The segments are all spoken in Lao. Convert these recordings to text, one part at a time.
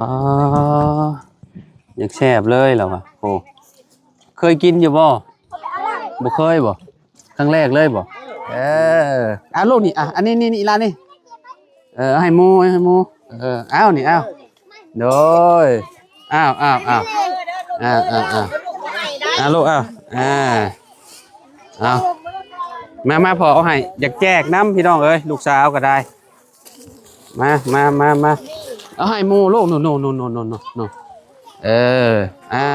ອໍ ຍັງແຊບເລີຍລະວ່າ. ໂອ້ ເຄີຍກິນຢູ່ບໍ່? ບໍ່ເຄີຍບໍ່? ຄັ້ງແລກເລີຍບໍ່? ເອີ ອ່າ ລູກນີ້ ອ່າ ອັນນີ້ ນີ້ ນີ້ ອີ່ຫຼ້ານີ້ ເອີ ເອົາໃຫ້ໝູ່ ໃຫ້ໝູ່ ເອີ ເອົານີ້ ເອົາ ໂດຍ ເອົາ ເອົາ ເອົາ ເອົາ ເອົາ ເອົາ ເອົາ ລູກ ເອົາ ອ່າ ເອົາ ມາ ມາ ພໍ່ເອົາໃຫ້ ຢາກແຈກນຳ ພີ່ນ້ອງເອີຍ ລູກສາວກໍໄດ້. ມາ ມາ ມາ ມາ ເອົາໃຫ້ໝູ່ລູກ ໂນ ໂນ ໂນ ເອີ ອ່າ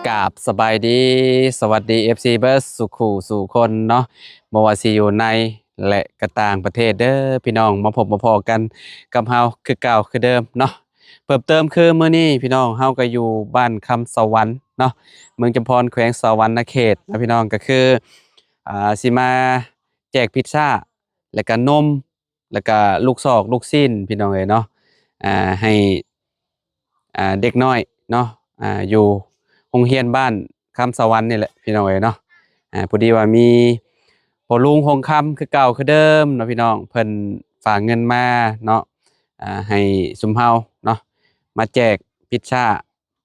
ກາບສະບາຍດີ ສະຫວັດດີ ເອັຟຊີ ເບິດສູ່ຄູ່ສູ່ຄົນເນາະ ບໍ່ວ່າຊິຢູ່ໃນ ແລະ ກະຕ່າງປະເທດເດີພີ່ນ້ອງ ມາພົບມາພໍ້ກັນກັບເຮົາຄືເກົ່າຄືເດີມເນາະ. ເພີ່ມເຕີມຄືມື້ນີ້ພີ່ນ້ອງ ເຮົາກໍຢູ່ບ້ານຄຳສະຫວັນເນາະ ເມືອງຈຳພອນ ແຂວງສະຫວັນນະເຂດນະພີ່ນ້ອງ ກໍຄື ອ່າ ຊິມາແຈກພິດຊາ ແລະກະນົມ ແລະກະລູກຊອກລູກຊີ້ນພີ່ນ້ອງເອີຍເນາະ ອ່າ ໃຫ້ ອ່າ ເດັກນ້ອຍເນາະ ອ່າ ຢູ່ໂຮງຮຽນບ້ານຄຳສະຫວັນນີ້ແຫຼະພີ່ນ້ອງເອີຍເນາະ. ອ່າ ພໍດີວ່າມີພໍ່ລຸງຫົງຄຳຄືເກົ່າຄືເດີມເນາະພີ່ນ້ອງ ເພິ່ນຝາກເງິນມາເນາະ ອ່າ ໃຫ້ຊຸມເຮົາເນາະ ມາແຈກພິດຊາ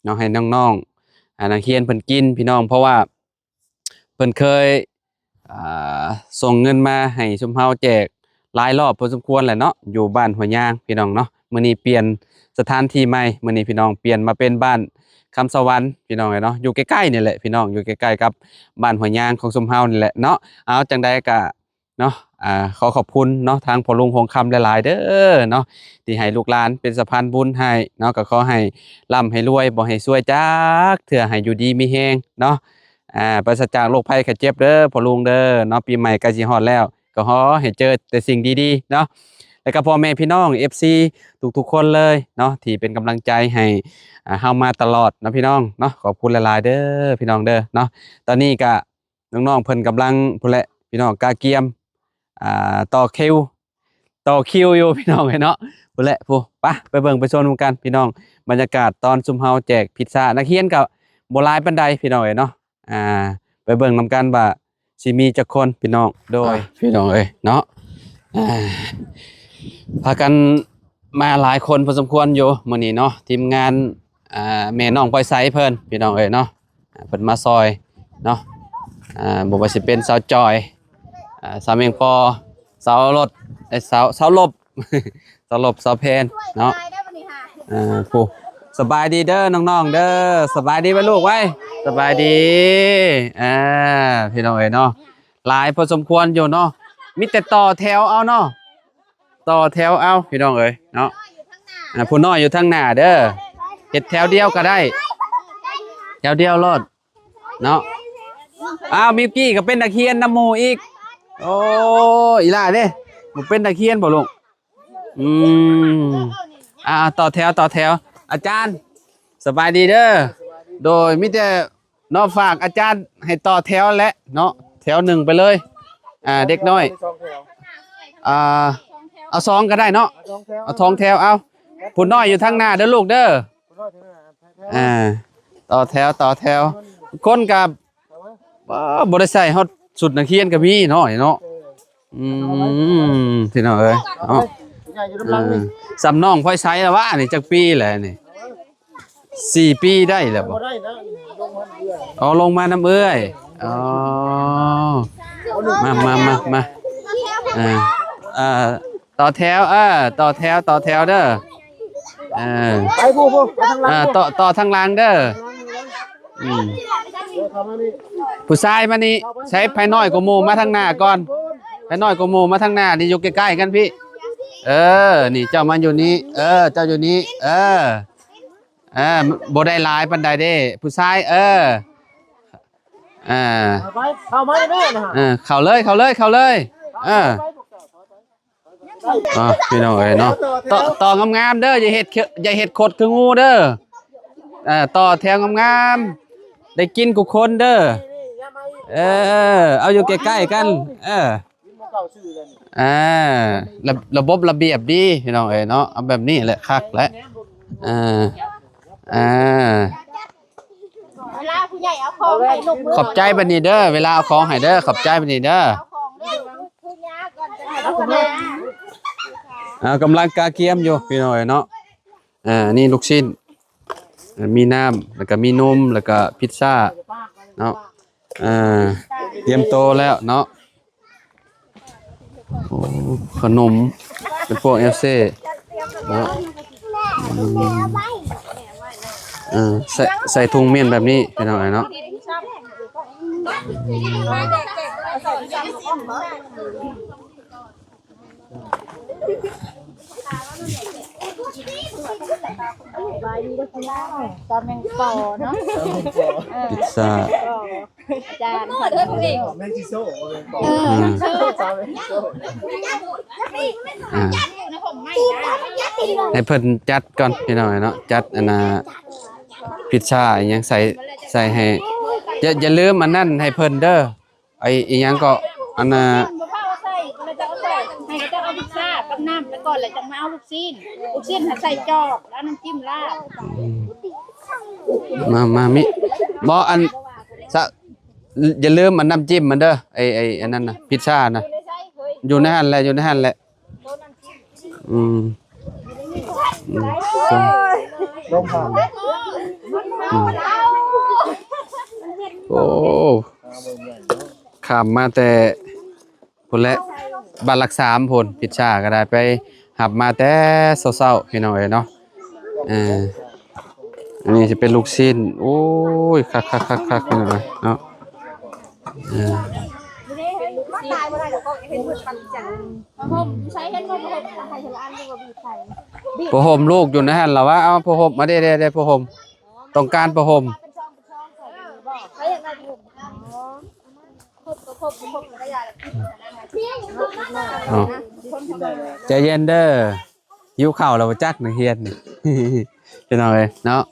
ເນາະ ໃຫ້ນ້ອງໆ ອ່າ ນັກຮຽນເພິ່ນກິນພີ່ນ້ອງ ເພາະວ່າ ເພິ່ນເຄີຍ ອ່າ ສົ່ງເງິນມາໃຫ້ຊຸມເຮົາແຈກຫຼາຍລອບພໍສົມຄວນແຫຼະເນາະ ຢູ່ບ້ານຫ້ວຍຍາງພີ່ນ້ອງເນາະ. ມື້ນີ້ປ່ຽນສະຖານທີ່ໃໝ່ ມື້ນີ້ພີ່ນ້ອງ ປ່ຽນມາເປັນບ້ານຄຳສະຫວັນພີ່ນ້ອງເອີຍເນາະ ຢູ່ໃກ້ໆນີ້ແຫຼະພີ່ນ້ອງ ຢູ່ໃກ້ໆກັບບ້ານຫ້ວຍຍາງຂອງຊຸມເຮົານີ້ແຫຼະເນາະ. ເອົາ ຈັ່ງໃດກະ ເນາະ ອ່າ ຂໍຂອບຄຸນເນາະ ທາງພໍ່ລຸງຫົງຄຳຫຼາຍໆເດີເນາະ ທີ່ໃຫ້ລູກຫຼານເປັນສະພານບຸນໃຫ້ເນາະ ກໍຂໍໃຫ້ລ່ຳໃຫ້ລວຍ ບໍ່ໃຫ້ຊວຍຈັກເທື່ອ ໃຫ້ຢູ່ດີມີແຮງເນາະ ອ່າ ປາສະຈາກໂລກໄພໄຂ້ເຈັບເດີພໍ່ລຸງເດີເນາະ. ປີໃໝ່ໃກ້ຊິຮອດແລ້ວ ກໍຂໍໃຫ້ເຈີແຕ່ສິ່ງດີໆເນາະ ແລ້ວກໍພໍ່ແມ່ພີ່ນ້ອງ ເອັຟຊີ ທຸກໆຄົນເລີຍເນາະ ທີ່ເປັນກຳລັງໃຈໃຫ້ ອ່າ ເຮົາມາຕະຫຼອດເນາະພີ່ນ້ອງເນາະ. ຂອບຄຸນຫຼາຍໆເດີພີ່ນ້ອງເດີເນາະ. ຕອນນີ້ກະ ນ້ອງໆເພິ່ນກຳລັງ ພຸ້ນແຫຼະພີ່ນ້ອງ ກະກຽມ ອ່າ ຕໍ່ຄິວ ຕໍ່ຄິວຢູ່ພີ່ນ້ອງເອີຍເນາະ. ພຸ້ນແຫຼະ ພຸ້ນ ໄປ ໄປເບິ່ງໄປຊົມນຳກັນພີ່ນ້ອງ ບັນຍາກາດຕອນຊຸມເຮົາແຈກພິດຊາ. ນັກຮຽນກໍບໍ່ຫຼາຍປານໃດພີ່ນ້ອງເອີຍເນາະ ອ່າ ໄປເບິ່ງນຳກັນວ່າຊິມີຈັກຄົນພີ່ນ້ອງ. ໂດຍ ອ່າ ພີ່ນ້ອງເອີຍເນາະ ອ່າ ພາກັນມາຫຼາຍຄົນພໍສົມຄວນຢູ່ມື້ນີ້ເນາະ ທີມງານ ອ່າ ແມ່ນ້ອງພອຍໃສເພິ່ນພີ່ນ້ອງເອີຍເນາະ ອ່າ ເພິ່ນມາຊ່ອຍເນາະ ອ່າ ບໍ່ວ່າຊິເປັນສາວຈອຍ ອ່າ ສາວແມງປໍ ສາວລົດ ເອີ ສາວ ສາວລົບ ສາວລົບ ສາວແພນເນາະ ເອີ ຜູ້ ສະບາຍດີເດີນ້ອງໆເດີ ສະບາຍດີໄວ້ລູກໄວ້ ສະບາຍດີ ອ່າ ພີ່ນ້ອງເອີຍເນາະ ຫຼາຍພໍສົມຄວນຢູ່ເນາະ ມີແຕ່ຕໍ່ແຖວເອົາເນາະ. ຕໍ່ແຖວເອົາພີ່ນ້ອງເອີຍເນາະ ອ່າ ຜູ້ນ້ອຍຢູ່ທາງໜ້າເດີ ເຮັດແຖວດຽວກໍໄດ້ ແຖວດຽວໂລດເນາະ. ອ້າວ ມິວກີ້ກໍເປັນນັກຮຽນນຳໝູ່ອີກ ໂອ້ ອີ່ຫຼ້າເດ້ ບໍ່ເປັນນັກຮຽນບໍ່ລູກ? ອືມ ອ່າ ຕໍ່ແຖວ ຕໍ່ແຖວ ອາຈານ ສະບາຍດີເດີ ໂດຍ ມີແຕ່ ເນາະ ຝາກອາຈານໃຫ້ຕໍ່ແຖວແຫຼະເນາະ ແຖວໜຶ່ງໄປເລີຍ ອ່າ ເດັກນ້ອຍ ອ່າ ເອົາສອງກໍໄດ້ເນາະ ເອົາສອງແຖວ ເອົາ ຜູ້ນ້ອຍຢູ່ທາງໜ້າເດີລູກເດີ ອ່າ ຕໍ່ແຖວ ຕໍ່ແຖວ ຄົນກໍບໍ່ ບໍ່ໄດ້ໃສ່ຮອດຊຸດນັກຮຽນກໍມີເນາະ ເນາະ ອືມ ພີ່ນ້ອງເອີຍເນາະ ເອີ ສ່ຳນ້ອງພອຍໃສລະວະ ອັນນີ້ຈັກປີແລ້ວນີ້? ສີ່ປີໄດ້ແລ້ວບໍ່? ອໍ ລົງມານຳເອື້ອຍ ອໍ ມາ ມາ ມາ ມາ ເອີ ຕໍ່ແຖວ ເອີ ຕໍ່ແຖວ ຕໍ່ແຖວເດີ ເອີ ໄປຜູ້ ຜູ້ ໄປທາງຫຼັງ ເອີ ຕໍ່ ຕໍ່ທາງຫຼັງເດີ ອືມ ຜູ້ຊາຍມານີ້ ໃຊ້ໃຜນ້ອຍກວ່າໝູ່ມາທາງໜ້າກ່ອນ ໃຜນ້ອຍກວ່າໝູ່ມາທາງໜ້ານີ້ ຢູ່ໃກ້ໆກັນພີ້ ເອີ ນີ້ເຈົ້າມາຢູ່ນີ້ ເອີ ເຈົ້າຢູ່ນີ້ ເອີ ອ່າ ບໍ່ໄດ້ຫຼາຍປານໃດເດ້ ຜູ້ຊາຍ ເອີ ອ່າ ໄປ ເຂົ້າມາແມ່ນະ ເອີ ເຂົ້າເລີຍ ເຂົ້າເລີຍ ເຂົ້າເລີຍ ເອີ ອ່າ ພີ່ນ້ອງເອີຍເນາະ ຕໍ່ ຕໍ່ງາມໆເດີ ຢ່າເຮັດ ຢ່າເຮັດຄົດຄືງູເດີ ເອີ ຕໍ່ແຖວງາມໆ ໄດ້ກິນທຸກຄົນເດີ ເອີ ເອົາຢູ່ໃກ້ໆກັນ ເອີ ອ່າ ລະ ລະບົບລະບຽບດີ ພີ່ນ້ອງເອີຍເນາະ ເອົາແບບນີ້ແຫຼະຄັກແຫຼະ ເອີ ເອີ ເວລາຜູ້ໃຫຍ່ເອົາຂອງໃຫ້ລູກມື ຂອບໃຈບັດນີ້ເດີ ເວລາເອົາຂອງໃຫ້ເດີ ຂອບໃຈບັດນີ້ເດີ ເອົາຂອງເດີ ຄືຍາກ່ອນຈະໃຫ້ຜູ້ໃຫຍ່ ອ່າ ກຳລັງກະກຽມຢູ່ພີ່ນ້ອງເອີຍເນາະ. ອ່າ ນີ້ລູກຊີ້ນ ມີນ້ຳ ແລ້ວກະມີນົມ ແລ້ວກະພິດຊາເນາະ ອ່າ ຕຽມໂຕແລ້ວເນາະ. ໂອ້ ຂະໜົມ ເປັນພວກແອວເຊເນາະ ອືມ ເອີ ໃສ່ ໃສ່ຖົງມ້ຽນແບບນີ້ພີ່ນ້ອງເອີຍເນາະ. ສະບາຍດີເດີພີ່ນ້ອງ ຕຳແມງປໍເນາະ ເອີ ພິດຊາ ອາຈານ ແມ່ນຊິໂຊ ເອີ ອືມ ແມ່ນຊິໂຊ ອ່າ ໃຫ້ເພິ່ນຈັດກ່ອນພີ່ນ້ອງເນາະ ຈັດອັນນ່າ ພິດຊາອີ່ຫຍັງໃສ່ ໃສ່ໃຫ້ ຢ່າ ຢ່າລືມອັນນັ້ນໃຫ້ເພິ່ນເດີ. ໄອ້ອີ່ຫຍັງເກາະ ອັນນ່າ ບໍ່ພາເອົາໃສ່ ກໍເລີຍຈະເອົາໃສ່ ໃຫ້ເຂົາເຈົ້າເອົາພິດຊາກັບນ້ຳໄປກ່ອນ ແລ້ວຈັ່ງມາເອົາລູກຊີ້ນ ລູກຊີ້ນໃສ່ຈອກ ແລ້ວເອົານ້ຳຈິ້ມລາດ ອືມ ມາ ມາ ມີ ບໍ່ ອັນ ສະ ຢ່າລືມອັນນ້ຳຈິ້ມມັນເດີ ໄອ້ ໄອ້ອັນນັ້ນນະ ພິດຊານະ ຢູ່ໃນຫັ້ນແຫຼະ ຢູ່ໃນຫັ້ນແຫຼະ. ອືມ ອືມ ລົມຜ່ານ ອືມ ໂອ້ ຂ້າມມາແຕ່ພຸ້ນແຫຼະ ບ້ານຫຼັກສາມພຸ້ນ ພິດຊາກໍໄດ້ໄປຮັບມາແຕ່ເຊົ້າໆ ພີ່ນ້ອງເອີຍເນາະ. ເອີ ອັນນີ້ຊິເປັນລູກຊີ້ນ ໂອ້ຍ ຄັກໆໆໆ ພີ່ນ້ອງເອີຍເນາະ. ເອີ ຜ້າຫົ່ມລູກຢູ່ໃນຫັ້ນລະວະ ເອົາຜ້າຫົ່ມມາເດ້ ເດ້ ເດ້ ຜ້າຫົ່ມ ຕ້ອງການຜ້າຫົ່ມ. ເອົາ ໃຈເຢັນເດີ ຫິວເຂົ້າແລ້ວບໍ່ຈັກ ນັກຮຽນນີ້ ພີ່ນ້ອງເອີຍເນາະ.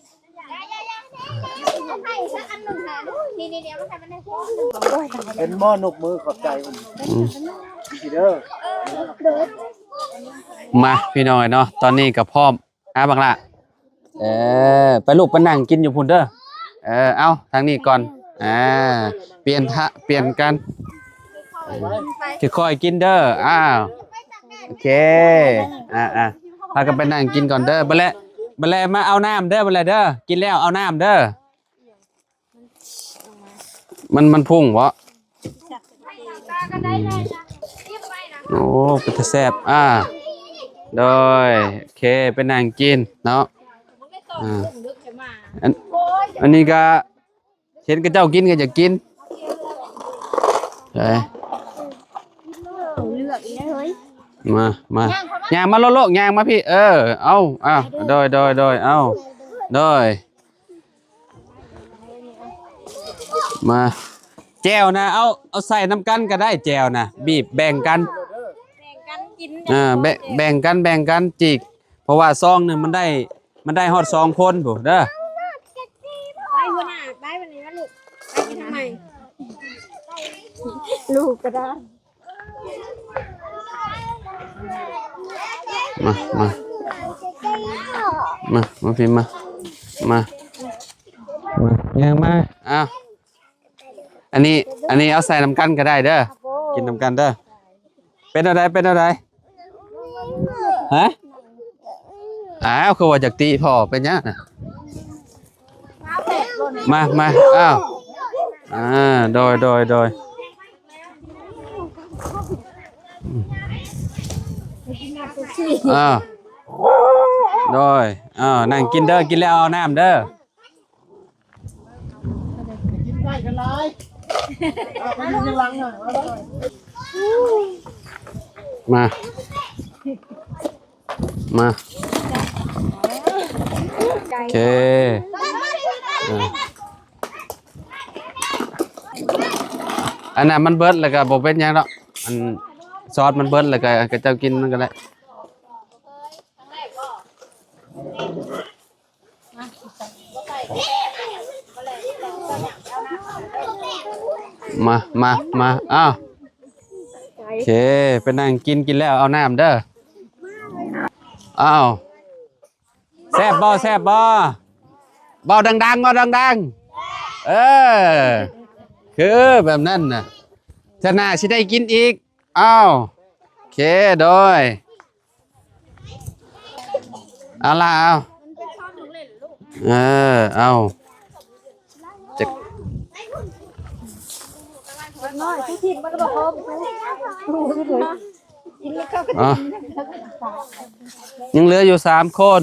ເຫັນໝໍ່ນົບມືຂອບໃຈເພິ່ນ ອືມ ເດີ. ມາ ພີ່ນ້ອງເອີຍເນາະ ຕອນນີ້ກໍພ້ອມ ອາ ບັກຫຼ້າ ເອີ ໄປລູກ ໄປນັ່ງກິນຢູ່ພຸ້ນເດີ. ເອີ ເອົາ ທາງນີ້ກ່ອນ ອາ ປ່ຽນທະ ປ່ຽນກັນ ຄ່ອຍໆກິນເດີ. ອ້າວ ໂອເຄ ອາໆ ພາກັນໄປນັ່ງກິນກ່ອນເດີ. ບັດແລ ບັດແລມາເອົານ້ຳເດີ ບັດແລເດີ ກິນແລ້ວເອົານ້ຳເດີ. ມັນ ມັນພຸ້ງເບາະ ອືມ ໂອ້ ເປັນຕາແຊບ ອາ ໂດຍ ໂອເຄ ໄປນັ່ງກິນເນາະ ອາ ອັນ ອັນນີ້ກະເຫັນເຂົາເຈົ້າກິນກໍຢາກກິນ ໄປ ເລືອກອີກແລ້ວເຮີ້ຍ ມາ ມາ ຍ່າງມາໂລດລູກ ຍ່າງມາພີ້ ເອີ ເອົາ ເອົາ ໂດຍ ໂດຍ ໂດຍ ເອົາ ໂດຍ. ມາ ແຈ່ວນະ ເອົາ ເອົາໃສ່ນຳກັນກໍໄດ້ ແຈ່ວນະ ບີບແບ່ງກັນ ແບ່ງກັນກິນ ເອີ ແບ່ງ ແບ່ງກັນ ແບ່ງກັນຈີກ ເພາະວ່າຊອງໜຶ່ງມັນໄດ້ ມັນໄດ້ຮອດສອງຄົນພຸ້ນເດີ. ໄປຫົວໜ້າ ໄປບັດນີ້ນະລູກ ໄປທາງໃໝ່ ລູກກໍໄດ້. ມາ ມາ ມາ ມາພີ້ ມາ ມາ ມາ ຍ່າງມາ ອ້າວ ອັນນີ້ ອັນນີ້ເອົາໃສ່ນຳກັນກໍໄດ້ເດີ ກິນນຳກັນເດີ. ເປັນແນວໃດ ເປັນແນວໃດ ຮະ? ອ້າວ ຄືວ່າຢາກຕີພໍ່ ເປັນຫຍັງນະ? ມາ ມາ ອ້າວ ອ່າ ໂດຍ ໂດຍ ໂດຍ ອ້າວ ໂດຍ ອ້າວ ນັ່ງກິນເດີ ກິນແລ້ວເອົານ້ຳເດີ. ກິນໄດ້ກັນຫຼາຍ ເອົາໄປຢູ່ຂ້າງຫຼັງ ເອົາເດີ ມາ ມາ ໂອເຄ ເອີ ອັນນັ້ນມັນເບິດແລ້ວກໍບໍ່ເປັນຫຍັງດອກ ອັນຊອດມັນເບິດແລ້ວກໍ ເຂົາເຈົ້າກິນມັນກໍໄດ້. ມາ ມາ ມາ ອ້າວ ໂອເຄ ໄປນັ່ງກິນ ກິນແລ້ວເອົານ້ຳເດີ ອ້າວ ແຊບບໍ່? ແຊບບໍ່? ເວົ້າດັງໆ ເວົ້າດັງໆ ເອີ ຄືແບບນັ້ນນະ ເທື່ອໜ້າຊິໄດ້ກິນອີກ. ອ້າວ ໂອເຄ ໂດຍ ເອົາລະ ເອົາ ເອີ ເອົາ ຈັກ ນ້ອຍ ຜູ້ທິດມັນກໍບໍ່ພ້ອມ ອໍ ຍັງເຫຼືອຢູ່ສາມຄົນ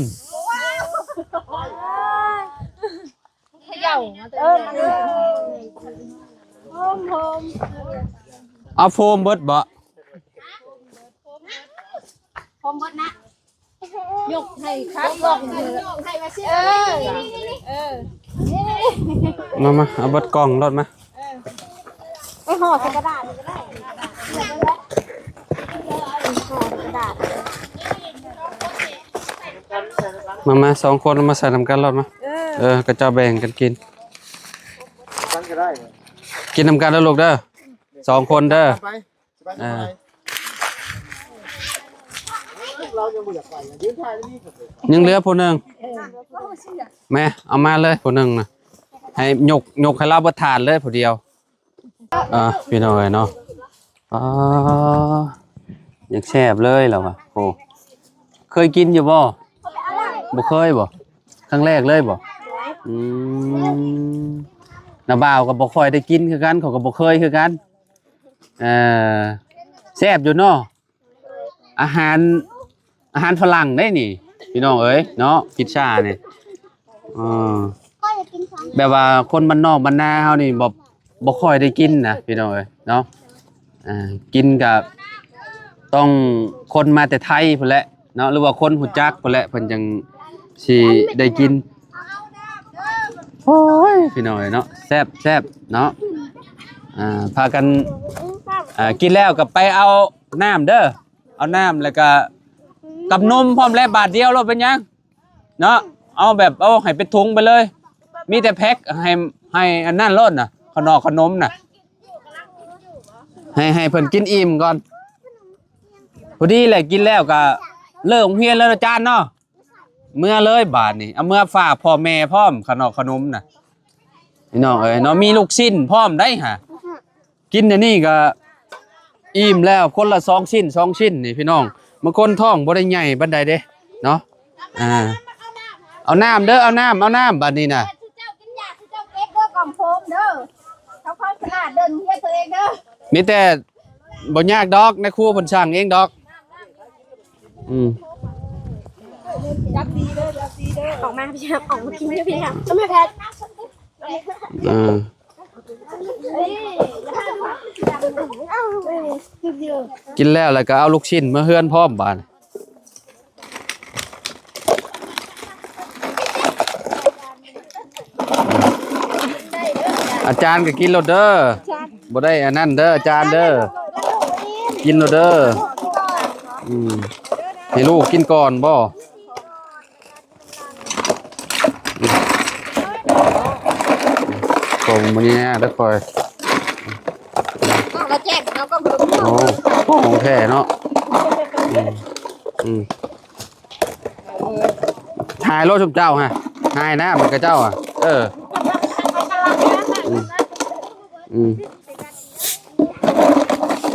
ເຂົາເຈົ້າ ເອີ ມາເດີ ໂຮມ ໂຮມ ເອົາໂຟມເບິດບໍ່? ໂຮມເບິດນະ ຍົກໃຫ້ຄັກ ຍົກໃຫ້ວ່າຊິ ເອີ ເອີ ມາ ມາ ເອົາເບິດກ່ອງໂລດມາ ເອີ ໄປຫໍ່ໃສ່ກະດາດນີ້ກໍໄດ້ ມາ ມາ ສອງຄົນມາໃສ່ນຳກັນໂລດມາ ເອີ ເອີ ເຂົາເຈົ້າແບ່ງກັນກິນ ກິນນຳກັນເດີລູກເດີ ສອງຄົນເດີ ໄປ ໄປ ເອີ ຍັງເຫຼືອຜູ້ໜຶ່ງ ແມ່ ເອົາມາເລີຍຜູ້ໜຶ່ງນະ ໃຫ້ຍົກ ຍົກໃຫ້ລາວເບິດຖາດເລີຍຜູ້ດຽວ. ອ່າ ພີ່ນ້ອງເອີຍເນາະ ອ່າ ຍັງແຊບເລີຍລາວວ່າ ໂອ້ ເຄີຍກິນຢູ່ບໍ່? ບໍ່ເຄີຍບໍ່? ຄັ້ງແລກເລີຍບໍ່? ອືມ ນ້າບ່າວກໍບໍ່ຄ່ອຍໄດ້ກິນຄືກັນ ເຂົາກໍບໍ່ເຄີຍຄືກັນ ເອີ ແຊບຢູ່ເນາະ ອາຫານ ອາຫານຝຣັ່ງເດ້ນີ້ ພີ່ນ້ອງເອີຍເນາະ ພິດຊານີ້ ເອີ ແບບວ່າຄົນບ້ານນອກບ້ານນາເຮົານີ້ບໍ່ ບໍ່ຄ່ອຍໄດ້ກິນນະ ພີ່ນ້ອງເອີຍເນາະ ອ່າ ກິນກະຕ້ອງຄົນມາແຕ່ໄທພຸ້ນແຫຼະເນາະ ຫຼືວ່າຄົນຮູ້ຈັກພຸ້ນແຫຼະ ເພິ່ນຈັ່ງຊິໄດ້ກິນ. ໂອ້ຍ ພີ່ນ້ອງເອີຍເນາະ ແຊບໆເນາະ ອ່າ ພາກັນ ອ່າ ກິນແລ້ວກໍໄປເອົານ້ຳເດີ ເອົານ້ຳ ແລ້ວກໍກັບນົມພ້ອມແຫຼະ ບາດດຽວໂລດ ເປັນຫຍັງເນາະ ເອົາແບບ ເອົາໃຫ້ເປັນຖົງໄປເລີຍ ມີແຕ່ແພັກໃຫ້ ໃຫ້ອັນນັ້ນໂລດນະ ຂະໜອກຂະໜົມນະ ໃຫ້ ໃຫ້ເພິ່ນກິນອີ່ມກ່ອນ ພໍດີແຫຼະ ກິນແລ້ວກໍເລີກໂຮງຮຽນແລ້ວເນາະ ອາຈານເນາະ. ເມືອເລີຍບາດນີ້ ເອົາເມືອຝາກພໍ່ແມ່ພ້ອມ ຂະໜອກຂະໜົມນະ ພີ່ນ້ອງເອີຍເນາະ ມີລູກຊິ້ນພ້ອມໄດ໋ຫາ ກິນອັນນີ້ກໍອີ່ມແລ້ວ ຄົນລະສອງຊິ້ນ ສອງຊິ້ນນີ້ພີ່ນ້ອງ ບາງຄົນທ້ອງບໍ່ໄດ້ໃຫຍ່ປານໃດເດ້ເນາະ ອ່າ ເອົານ້ຳເດີ ເອົານ້ຳ ເອົານ້ຳ ບາດນີ້ນະ ເຈົ້າກິນຢາ ເຈົ້າເກັບເດີ ກອງໂຟມເດີ ເຂົາຄ່ອຍຂະໜາດເດີ ເຮັດຕົວເອງເດີ ມີແຕ່ ບໍ່ຍາກດອກ ນາຍຄູເພິ່ນສັ່ງເອງດອກ ອືມ ຈັບດີເດີ ຈັບດີເດີ ອອກມາພີ່ ອອກມາກິນເດີພີ່ ກໍແມ່ແພດ ເອີ ກິນແລ້ວ ແລ້ວກໍເອົາລູກຊິ້ນເມືອເຮືອນພ້ອມບາດ ອາຈານກໍກິນໂລດເດີ ບໍ່ໄດ້ອັນນັ້ນເດີ ອາຈານເດີ ກິນໂລດເດີ ອືມ ໃຫ້ລູກກິນກ່ອນບໍ່? ຂອງມື້ນີ້ນະ ດຽວຂ້ອຍ ເອົາລະແຈກເອົາກໍບໍ່ຮູ້ ໂອ້ ຂອງແທ້ເນາະ ອືມ ອືມ ຫາຍໂລດຊຸມເຈົ້າຮະ ຫາຍນະ ມັນກະເຈົ້າອະ ເອີ ອືມ ອືມ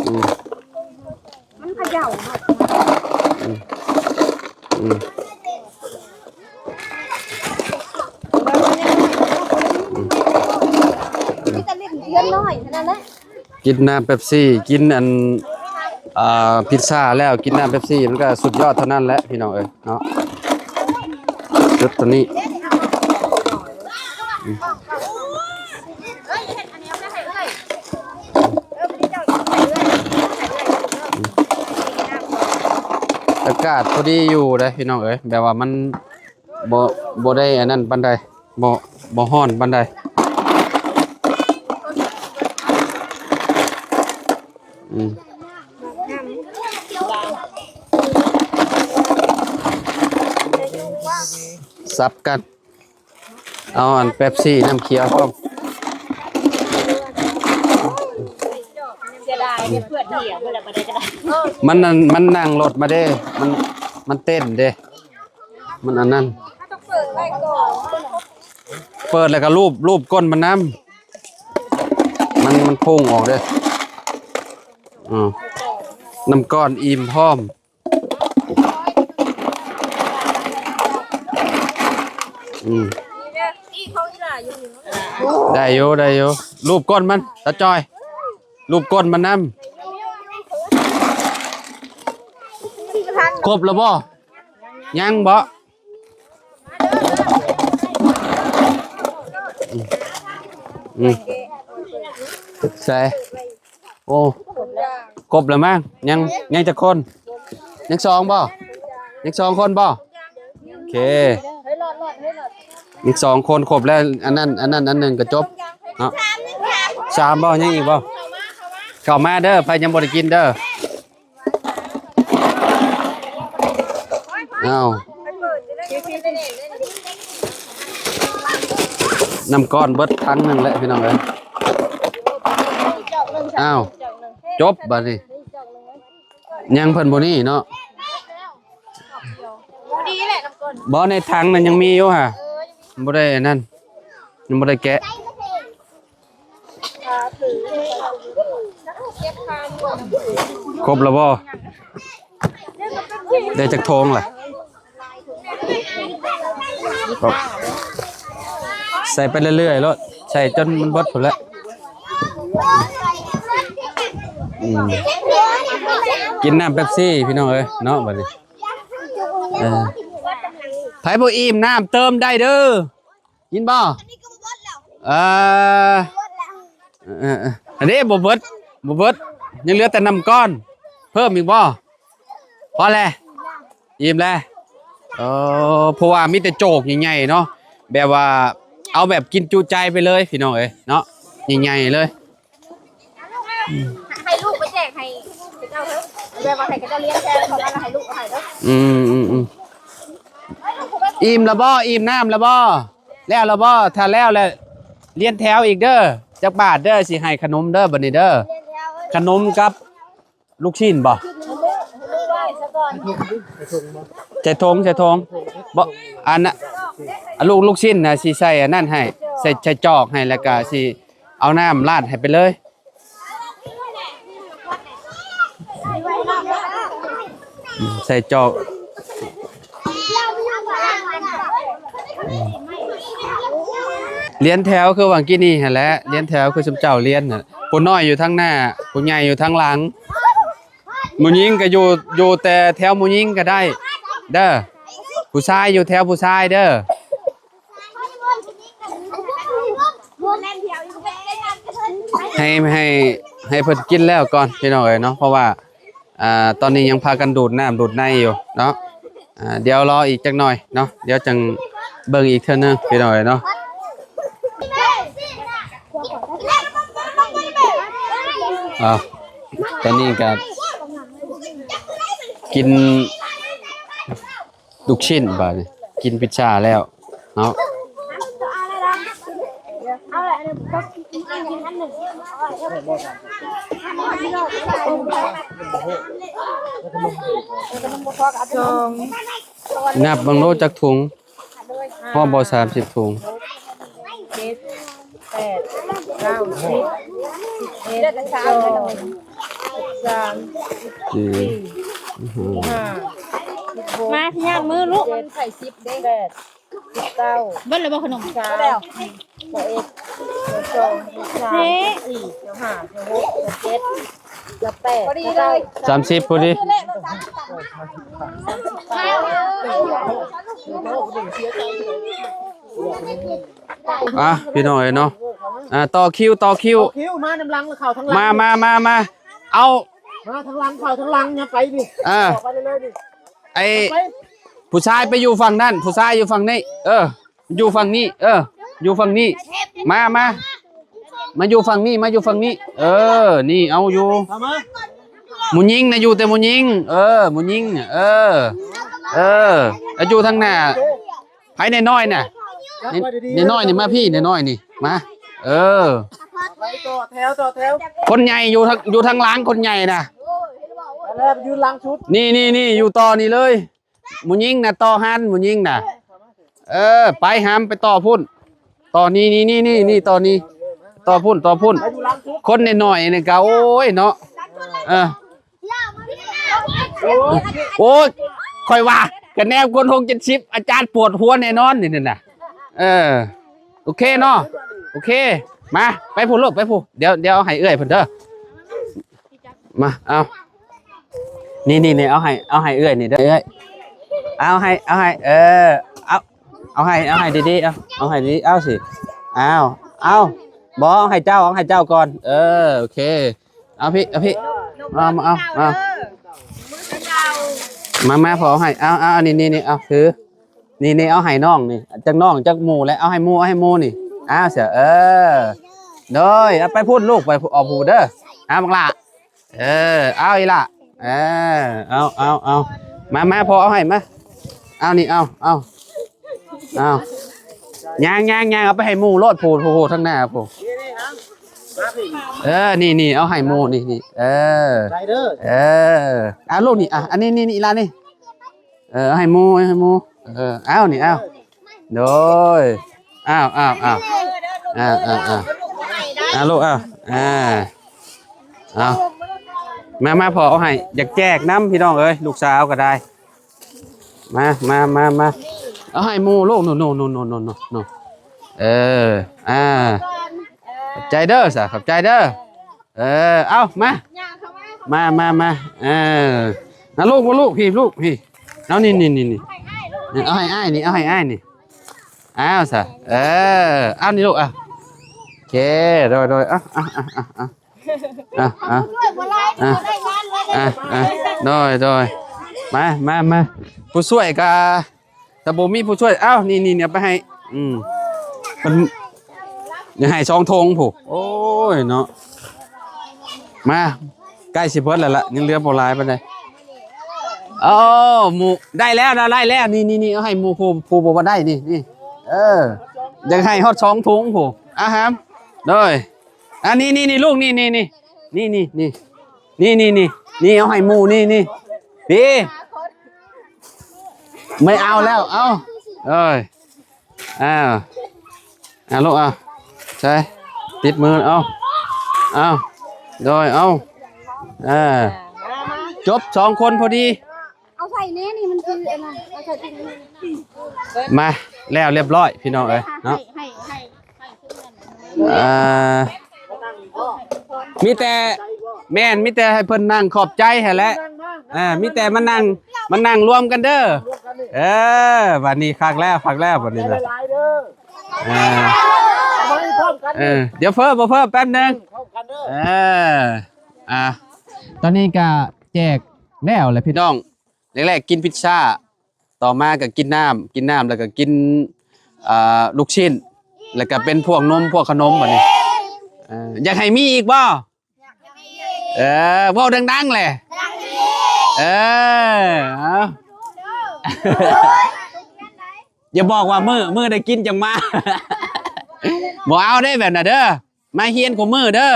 ອືມ ມັນເຂົາເຈົ້າເນາະ ອືມ ອືມ ມີແຕ່ຫຼິ້ນເຮືອນນ້ອຍເທົ່ານັ້ນແຫຼະ ກິນນ້ຳເປັບຊີ ກິນອັນ ອ່າ ພິດຊາແລ້ວ ກິນນ້ຳເປັບຊີ ມັນກໍສຸດຍອດເທົ່ານັ້ນແຫຼະ ພີ່ນ້ອງເອີຍເນາະ ຈຸດຕົວນີ້ ອາກາດພໍດີຢູ່ເດ້ພີ່ນ້ອງເອີຍ ແບບວ່າມັນບໍ່ ບໍ່ໄດ້ອັນນັ້ນປານໃດ ບໍ່ ບໍ່ຮ້ອນປານໃດ ອືມ ສັບກັນ ເອົາອັນເປັບຊີ ນ້ຳຂຽວພ້ອມ ເສຍດາຍເດ້ ເພື່ອນເຫຍ ເພິ່ນລະບໍ່ໄດ້ກໍໄດ້ ມັນນັ້ນ ມັນນັ່ງລົດມາເດ້ ມັນ ມັນເຕັ້ນເດ້ ມັນອັນນັ້ນ ເປີດແລ້ວກໍລູບ ລູບກົ້ນມັນນຳ ມັນ ມັນພຸ່ງອອກເດ້. ອືມ ນ້ຳກ້ອນອີ່ມພ້ອມ. ອືມ ໄດ້ຢູ່ ໄດ້ຢູ່ ລູບກົ້ນມັນ ຕາຈ່ອຍ ລູບກົ້ນມັນນຳ. ຄົບແລ້ວບໍ່? ຍັງບໍ່? ອືມ ໃສ່ ໂອ້ ຄົບແລ້ວມັ້ງ ຍັງ ຍັງຈັກຄົນ? ຍັງສອງບໍ່? ຍັງສອງຄົນບໍ່? ໂອເຄ ຍັງສອງຄົນ ຄົບແລ້ວ ອັນນັ້ນ ອັນນັ້ນອັນໜຶ່ງກໍຈົບເນາະ. ສາມບໍ່? ຍັງອີກບໍ່? ເຂົ້າມາເດີ ໃຜຍັງບໍ່ໄດ້ກິນເດີ. ອ້າວ ນ້ຳກ້ອນເບິດຖັງໜຶ່ງແຫຼະພີ່ນ້ອງເອີຍ. ອ້າວ ຈົບບາດນີ້ ຍັງເພິ່ນບໍ່ນີ້ເນາະ. ບໍ່ ໃນຖັງນັ້ນຍັງມີຢູ່ຫາ ບໍ່ໄດ້ອັນນັ້ນ ຍັງບໍ່ໄດ້ແກະ. ຄົບແລ້ວບໍ່? ໄດ້ຈັກຖົງລະ? ໃສ່ໄປເລື້ອຍໆໂລດ ໃສ່ຈົນມັນເບິດພຸ້ນແຫຼະ. ອືມ ກິນນ້ຳເປັບຊີພີ່ນ້ອງເອີຍເນາະ ບາດນີ້. ເອີ ໃຜບໍ່ອີ່ມ ນ້ຳເຕີມໄດ້ເດີ. ກິນບໍ່? ເອີ ເອີໆ ອັນນີ້ບໍ່ເບິດ ບໍ່ເບິດ ຍັງເຫຼືອແຕ່ນ້ຳກ້ອນ. ເພີ່ມອີກບໍ່? ພໍແລ້ວ ອີ່ມແລ້ວ. ເອີ ເພາະວ່າມີແຕ່ໂຈກໃຫຍ່ໆເນາະ ແບບວ່າເອົາແບບກິນຈຸໃຈໄປເລີຍພີ່ນ້ອງເອີຍເນາະ ໃຫຍ່ໆເລີຍ. ໃຫ້ລູກໄປແຈກໃຫ້ເຂົາເຈົ້າເທີ ແບບວ່າໃຫ້ເຂົາເຈົ້າລ້ຽງແທນ ເຂົາວ່າໃຫ້ລູກເອົາໃຫ້ເດີ. ອືມໆໆ ອີ່ມແລ້ວບໍ່? ອີ່ມນ້ຳແລ້ວບໍ່? ແລ້ວແລ້ວບໍ່? ຖ້າແລ້ວແລ້ວລຽນແຖວອີກເດີ ຈັກບາດເດີ ຊິໃຫ້ຂະໜົມເດີ ບັດນີ້ເດີ. ຂະໜົມກັບລູກຊີ້ນບໍ່? ໃສ່ຖົງ ໃສ່ຖົງ ບໍ່ ອັນນ່ະ ອັນລູກ ລູກຊີ້ນນະ ຊິໃສ່ອັນນັ້ນໃຫ້ ໃສ່ ໃສ່ຈອກໃຫ້ ແລ້ວກະຊິເອົານ້ຳລາດໃຫ້ໄປເລີຍ. ອືມ ໃສ່ຈອກ ອືມ ລຽນແຖວຄືຫວ່າງກີ້ນີ້ຫັ້ນແຫຼະ ລຽນແຖວຄືຊຸມເຈົ້າລຽນນະ ຜູ້ນ້ອຍຢູ່ທາງໜ້າ ຜູ້ໃຫຍ່ຢູ່ທາງຫຼັງ. ຜູ້ຍິງກໍຢູ່ ຢູ່ແຕ່ແຖວຜູ້ຍິງກໍໄດ້ເດີ ຜູ້ຊາຍຢູ່ແຖວຜູ້ຊາຍເດີ. ໃຫ້ ໃຫ້ ໃຫ້ເພິ່ນກິນແລ້ວກ່ອນພີ່ນ້ອງເອີຍເນາະ ເພາະວ່າ ອ່າ ຕອນນີ້ຍັງພາກັນດູດນ້ຳດູດໃນຢູ່ເນາະ. ອ່າ ດຽວລໍອີກຈັກໜ່ອຍເນາະ ດຽວຈັ່ງເບິ່ງອີກເທື່ອໜຶ່ງພີ່ນ້ອງເອີຍເນາະ. ອ່າ ຕອນນີ້ກໍກິນ ລູກຊິ້ນບາດນີ້ ກິນພິດຊາແລ້ວເນາະ. ນັບເບິ່ງໂລດຈັກຖົງ ຮອດບໍ່ ສາມສິບຖົງ. ເຈັດ ແປດ ເກົ້າ ສິບ ສິບເອັດ ສິບສອງ ສິບສາມ ສິບສີ່ ສິບຫ້າ ສິບຫົກ ມາ ຍາດມືລູກ ສິບເຈັດ ໃສ່ສິບເດ້ ແປດ ສິບເກົ້າ ເບິດແລ້ວບໍ່ຂະໜົມ? ຊາວ ຊາວເອັດ ຊາວສອງ ຊາວສາມ ເອີ ຊາວສີ່ ຊາວຫ້າ ຊາວຫົກ ຊາວເຈັດ ຊາວແປດ ພໍດີເລີຍ ຊາວເກົ້າ ສາມສິບພໍດີ. ອ່ະ ພີ່ນ້ອງເອີຍເນາະ ອ່າ ຕໍ່ຄິວ ຕໍ່ຄິວ ຕໍ່ຄິວ ມານຳຫຼັງ ເຂົ້າທາງຫຼັງ ມາ ມາ ມາ ມາ ເອົາ ມາທາງຫຼັງ ເຂົ້າທາງຫຼັງ ຢ່າໄປນີ້ ອ່າ ອອກໄປເລື້ອຍໆນີ້ ໄອ້ ໄປ ຜູ້ຊາຍໄປຢູ່ຝັ່ງນັ້ນ ຜູ້ຊາຍຢູ່ຝັ່ງນີ້ ເອີ ຢູ່ຝັ່ງນີ້ ເອີ ຢູ່ຝັ່ງນີ້ ມາ ມາ ມາຢູ່ຝັ່ງນີ້ ມາຢູ່ຝັ່ງນີ້ ເອີ ນີ້ ເອົາຢູ່ ເຂົ້າມາ ຜູ້ຍິງນະ ຢູ່ແຕ່ຜູ້ຍິງ ເອີ ຜູ້ຍິງ ເອີ ເອີ ຢູ່ທາງໜ້າ ໃຜນ້ອຍໆນະ ນ້ອຍໆນີ້ ມາພີ້ ນ້ອຍໆນີ້ ມາ ເອີ ໄປຕໍ່ແຖວ ຕໍ່ແຖວ ຄົນໃຫຍ່ຢູ່ທາງ ຢູ່ທາງຫຼັງ ຄົນໃຫຍ່ນະ ແລ້ວຢືນຫຼັງສຸດ ນີ້ໆໆ ຢູ່ຕໍ່ນີ້ເລີຍ. ຜູ້ຍິງນະ ຕໍ່ຫັ້ນ ຜູ້ຍິງນະ ເອີ ໄປຫາມ ໄປຕໍ່ພຸ້ນ ຕໍ່ນີ້ ນີ້ ນີ້ ນີ້ ນີ້ ຕໍ່ນີ້ ຕໍ່ພຸ້ນ ຕໍ່ພຸ້ນ. ຄົນນ້ອຍໆນີ້ກະ ໂອ້ຍເນາະ ເອີ ໂອ້ຍ ຂ້ອຍວ່າ ກະແນມຄົນຫົກເຈັດສິບ ອາຈານປວດຫົວແນ່ນອນນີ້ນະ. ເອີ ໂອເຄເນາະ ໂອເຄ ມາ ໄປພຸ້ນລູກ ໄປພຸ້ນ ດຽວ ດຽວເອົາໃຫ້ເອື້ອຍເພິ່ນເດີ. ມາ ເອົາ ນີ້ໆໆ ເອົາໃຫ້ ເອົາໃຫ້ເອື້ອຍນີ້ເດີເອື້ອຍ ເອົາໃຫ້ ເອົາໃຫ້ ເອີ ເອົາ ເອົາໃຫ້ ເອົາໃຫ້ດີໆ ເອົາ ເອົາໃຫ້ດີໆ ເອົາຊິ ເອົາ ເອົາ ບໍ່ ເອົາໃຫ້ເຈົ້າ ເອົາໃຫ້ເຈົ້າກ່ອນ ເອີ ໂອເຄ ເອົາພີ້ ເອົາພີ້ ເອົາ ເອົາ ເອົາ ມາ ມາ ພໍ່ເອົາໃຫ້ ເອົາ ເອົາ ນີ້ໆໆ ເອົາ ຖື ນີ້ໆ ເອົາໃຫ້ນ້ອງນີ້ ຈັກນ້ອງຈັກໝູ່ແຫຼະ ເອົາໃຫ້ໝູ່ ເອົາໃຫ້ໝູ່ນີ້ ອ້າວ ເສຍ ເອີ ໂດຍ ເອົາໄປພຸ້ນລູກ ໄປອອກຜູ້ເດີ ຫາບັກຫຼ້າ ເອີ ເອົາອີ່ຫຼ້າ ເອີ ເອົາ ເອົາ ເອົາ ມາ ມາ ພໍ່ເອົາໃຫ້ ມາ ເອົານີ້ ເອົາ ເອົາ ເອົາ ຍ່າງ ຍ່າງ ຍ່າງ ເອົາໄປໃຫ້ໝູ່ໂລດ ຜູ້ ຜູ້ ຜູ້ທາງໜ້າຜູ້ ເອີ ນີ້ ນີ້ ເອົາໃຫ້ໝູ່ນີ້ ນີ້ ເອີ ໄປເດີ ເອີ ອ່າ ລູກນີ້ ອ່າ ອັນນີ້ ນີ້ ນີ້ ອີ່ຫຼ້ານີ້ ເອີ ເອົາໃຫ້ໝູ່ ເອົາໃຫ້ໝູ່ ເອີ ເອົານີ້ ເອົາ ໂດຍ ເອົາ ເອົາ ເອົາ ເອີ ເອີ ເອີ ເອົາ ລູກ ເອົາ ອ່າ ເອົາ ມາ ມາ ພໍ່ເອົາໃຫ້ ຢາກແຈກນຳ ພີ່ນ້ອງເອີຍ ລູກສາວກໍໄດ້ ມາ ມາ ມາ ມາ ເອົາໃຫ້ໝູ່ລູກ ໂນ ໂນ ເອີ ອ່າ ຂອບໃຈເດີ ສາ ຂອບໃຈເດີ ເອີ ເອົາ ມາ ມາ ມາ ມາ ເອີ ນະລູກ ມາລູກ ພີ້ລູກ ພີ້ ເອົາ ນີ້ ນີ້ ນີ້ ນີ້ ເອົາໃຫ້ອ້າຍນີ້ ເອົາໃຫ້ອ້າຍນີ້ ອ້າວ ສາ ເອີ ເອົານີ້ລູກ ອ່ະ ໂອເຄ ໂດຍ ໂດຍ ອ່ະ ອ່ະ ອ່ະ ອ່ະ ອ່ະ ອ່ະ ໂດຍ ໂດຍ ມາ ມາ ມາ ຜູ້ຊ່ວຍກະ ຖ້າບໍ່ມີຜູ້ຊ່ວຍ ເອົ້າ ນີ້ ນີ້ ນີ້ ເອົາໄປໃຫ້ ອືມ ເພິ່ນຢາກໃຫ້ສອງຖົງພຸ້ນ ໂອ້ຍເນາະ ມາ ໃກ້ຊິເບິດແລ້ວລະ ຍັງເຫຼືອບໍ່ຫຼາຍປານໃດ ໂອ້ ໝູ່ ໄດ້ແລ້ວນະ ໄດ້ແລ້ວ ນີ້ ນີ້ ນີ້ ເອົາໃຫ້ໝູ່ຜູ້ ຜູ້ບໍ່ໄດ້ ນີ້ ນີ້ ເອີ ຢາກໃຫ້ຮອດສອງຖົງພຸ້ນ ອາຫານ ໂດຍ ອັນນີ້ ນີ້ ນີ້ ລູກ ນີ້ ນີ້ ນີ້ ນີ້ ນີ້ ນີ້ ນີ້ ນີ້ ນີ້ ນີ້ ເອົາໃຫ້ໝູ່ ນີ້ ນີ້ ພີ້ ໄມ່ເອົາແລ້ວ ເອົາ ເອີຍ ອ້າວ ເອົາລູກ ເອົາ ໃສ່ ຕິດມື ເອົາ ເອົາ ໂດຍ ເອົາ ເອີ ຈົບສອງຄົນພໍດີ ເອົາໃສ່ແນ່ນີ້ ມັນຄືອັນນັ້ນ ເອົາໃສ່ ມາ ແລ້ວລຽບຮ້ອຍ ພີ່ນ້ອງເອີຍ ເນາະ ໃຫ້ ໃຫ້ ໃຫ້ ອ່າ ມີແຕ່ ແມ່ນ ມີແຕ່ໃຫ້ເພິ່ນນັ່ງຂອບໃຈຫັ້ນແຫຼະ ເອີ ມີແຕ່ມານັ່ງ ມານັ່ງລວມກັນເດີ ເອີ ບາດນີ້ຄັກແລ້ວ ຄັກແລ້ວ ບາດນີ້ນະ ເອີ ເອີ ດຽວເພີ່ມ ບໍ່ເພີ່ມ ແປັບໜຶ່ງ ເອີ ອ່າ ຕອນນີ້ກະແຈກແລ້ວແຫຼະ ພີ່ນ້ອງ ແລກໆ ກິນພິດຊາ ຕໍ່ມາກໍກິນນ້ຳ ກິນນ້ຳແລ້ວກໍກິນ ເອີ ລູກຊິ້ນ ແລ້ວກໍເປັນພວກນົມ ພວກຂະໜົມບັດນີ້ ເອີ ຢາກໃຫ້ມີອີກບໍ່? ເອີ ເວົ້າດັງໆແຫຼະ ເອີ ເອົາ ຢ່າບອກວ່າມື້ ມື້ໄດ້ກິນຈັ່ງມາ ບໍ່ເອົາເດ້ແບບນັ້ນເດີ. ມາຮຽນຄູ່ມື້ເດີ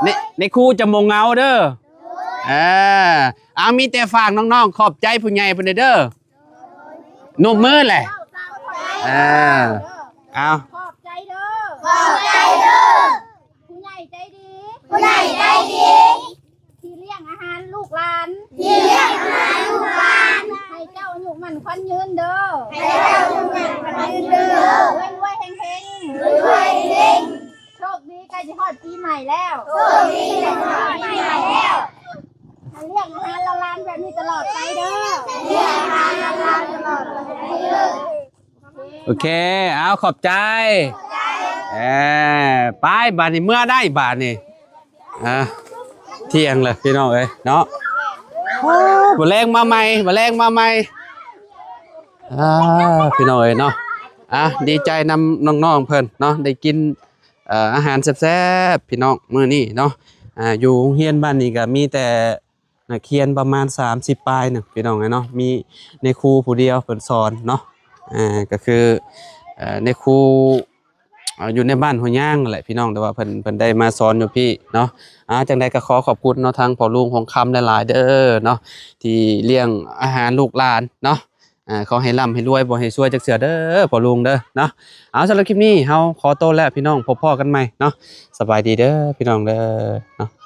ໃນ ໃນຄູຈະບໍ່ເຫງົາເດີ ເອີ ເອົາ ມີແຕ່ຝາກນ້ອງໆ ຂອບໃຈຜູ້ໃຫຍ່ເພິ່ນແດ່ເດີ ນົບມືແຫຼະ ເອີ ເອົາ ຂອບໃຈເດີ ຂອບໃຈເດີ ຜູ້ໃຫຍ່ໃຈດີ ຜູ້ໃຫຍ່ໃຈດີ ທີ່ລ້ຽງອາຫານລູກຫຼານ ທີ່ລ້ຽງອາຫານລູກຫຼານ ໃຫ້ເຈົ້າອາຍຸໝັ້ນຂວັນຍືນເດີ ໃຫ້ເຈົ້າອາຍຸໝັ້ນຂວັນຍືນເດີ ລວຍໆເຮັງໆ ລວຍໆເຮັງໆ ໂຊກດີໃກ້ຊິຮອດປີໃໝ່ແລ້ວ ໂຊກດີໃກ້ຊິຮອດປີໃໝ່ແລ້ວ ໃຫ້ລ້ຽງອາຫານຫຼານໆແບບນີ້ຕະຫຼອດໄປເດີ ລ້ຽງອາຫານຫຼານໆຕະຫຼອດໄປເດີ. ໂອເຄ ເອົາ ຂອບໃຈ ເອີ ໄປ ບາດນີ້ເມືອໄດ້ບາດນີ້ ອ່າ ທ່ຽງແລ້ວພີ່ນ້ອງເອີຍເນາະ ມື້ແລງມາໃໝ່ ມື້ແລງມາໃໝ່ ອ່າ ພີ່ນ້ອງເອີຍເນາະ ອ່າ ດີໃຈນຳນ້ອງໆເພິ່ນເນາະ ໄດ້ກິນ ເອີ ອາຫານແຊບໆ ພີ່ນ້ອງ ມື້ນີ້ເນາະ ອ່າ ຢູ່ໂຮງຮຽນບ້ານນີ້ກໍມີແຕ່ ນັກຮຽນປະມານສາມສິບປາຍໜຶ່ງ ພີ່ນ້ອງເອີຍເນາະ ມີນາຍຄູຜູ້ດຽວເພິ່ນສອນເນາະ ເອີ ກໍຄື ເອີ ນາຍຄູ ເອີ ຢູ່ໃນບ້ານຫົວຍາງນັ້ນແຫຼະ ພີ່ນ້ອງ ແຕ່ວ່າເພິ່ນ ເພິ່ນໄດ້ມາສອນຢູ່ພີ້ເນາະ ອ່າ ຈັ່ງໃດກໍຂໍຂອບຄຸນເນາະ ທາງພໍ່ລຸງຂອງຄຳຫຼາຍໆເດີເນາະ ທີ່ລ້ຽງອາຫານລູກຫຼານເນາະ ອ່າ ຂໍໃຫ້ລ່ຳໃຫ້ລວຍ ບໍ່ໃຫ້ຊວຍຈັກເທື່ອເດີພໍ່ລຸງເດີເນາະ. ເອົາ ສຳລັບຄລິບນີ້ເຮົາຂໍໂຕແລ້ວພີ່ນ້ອງ ພົບພໍ້ກັນໃໝ່ເນາະ. ສະບາຍດີເດີພີ່ນ້ອງເດີເນາະ.